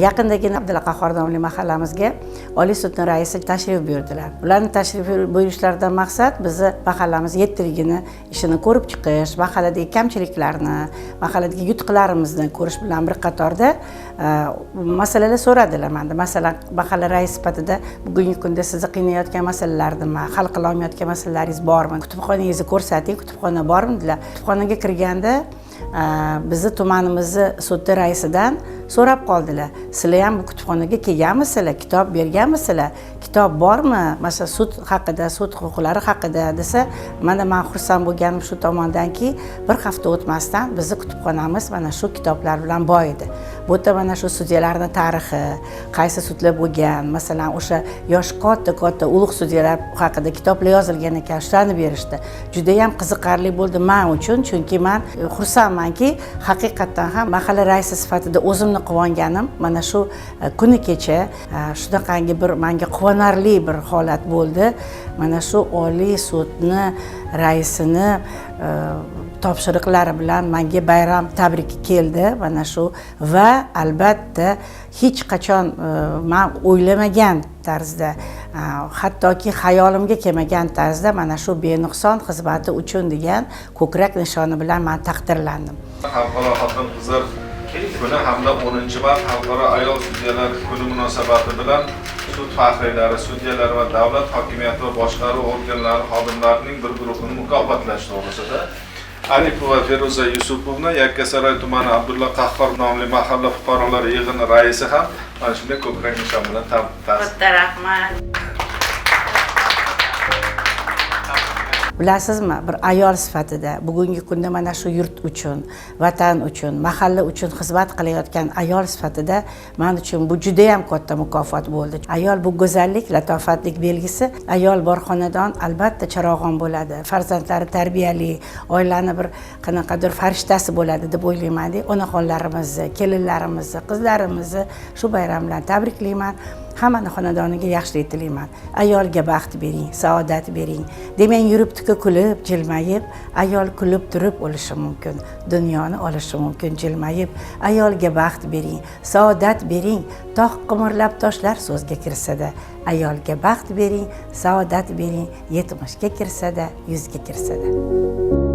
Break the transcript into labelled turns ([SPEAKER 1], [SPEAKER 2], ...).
[SPEAKER 1] Yaqindagina Abdulla Qahhor nomli mahallamizga Oliy sudning raisi tashrif buyurdilar. Ularning tashrif buyurishlaridan maqsad bizni mahallamiz yettiligini ishini ko'rib chiqish, mahalladagi kamchiliklarni, mahalladagi yutuqlarimizni ko'rish bilan bir qatorda masalalar so'radilar menda. Masalan, mahalla raisi sifatida bugungi kunda sizni qiynayotgan masalalar nima, hal qila olmayotgan masalalaringiz bormi? Kutubxonangizni ko'rsating, kutubxona bormi dedilar. Kutubxonaga kirganda bizni tumanimizni sudi raisidan so'rab qoldilar. Sizlar ham bu kutubxonaga kelganmisizlar, kitob berganmisizlar, kitob bormi? Masalan, sud haqida, sud huquqlari haqida desa, mana man xursand bo'lganim shu tomondanki, bir hafta o'tmasdan bizni kutubxonamiz mana shu kitoblar bilan boyidi. Bu yerda mana shu sudyalarning tarixi, qaysi sudlar bo'lgan, masalan, o'sha yosh katta-katta ulug' sudyalar haqida kitoblar yozilgan ekan, shularni berishdi. Juda ham qiziqarli bo'ldi men uchun, chunki man xursandmanki, haqiqatdan ham mahalla raisi sifatida o'zimni quvonganim mana shu kuni kecha shunaqangi bir menga quvonarli bir holat bo'ldi. Mana shu Oliy sudni raisini topshiriqlari bilan menga bayram tabriki keldi mana shu va albatta hech qachon man o'ylamagan tarzda, hattoki xayolimga kelmagan tarzda mana shu benuqson xizmati uchun degan ko'krak nishoni bilan man taqdirlandim.
[SPEAKER 2] Xalqaro xotin-qizlar kuni hamda 10-mart Xalqaro ayol sudyalar kuni munosabati bilan sud faxriylari, sudyalar va davlat hokimiyati va boshqaruv organlari xodimlarining bir guruhini mukofotlash to'g'risida Aripova Feruza Yusupovna, Yakkasaroy tumani Abdulla Qahhor nomli mahalla fuqarolar yig'ini raisi ham mana shunday ko'krak nishon bilan
[SPEAKER 3] Katta rahmat.
[SPEAKER 1] Bilasizmi, bir ayol sifatida bugungi kunda mana shu yurt uchun, vatan uchun, mahalla uchun xizmat qilayotgan ayol sifatida men uchun bu juda ham katta mukofot bo'ldi. Ayol bu go'zallik, latofatlik belgisi. Ayol bor xonadon albatta charog'on bo'ladi. Farzandlari tarbiyali, oilani bir qanaqadir farishtasi bo'ladi deb o'ylayman. Onaxonlarimizni, kelinlarimizni, qizlarimizni shu bayram bilan tabriklayman. Hammani xonadoniga yaxshilik tilayman. Ayolga baxt bering, saodat bering. Demang yuribdi-ku kulib, jilmayib, ayol kulib turib o'lishi mumkin, dunyoni olishi mumkin jilmayib. Ayolga baxt bering, saodat bering, tog' qimirlab toshlar so'zga kirsa-da, ayolga baxt bering, saodat bering, 70ga kirsa-da, 100ga kirsa-da.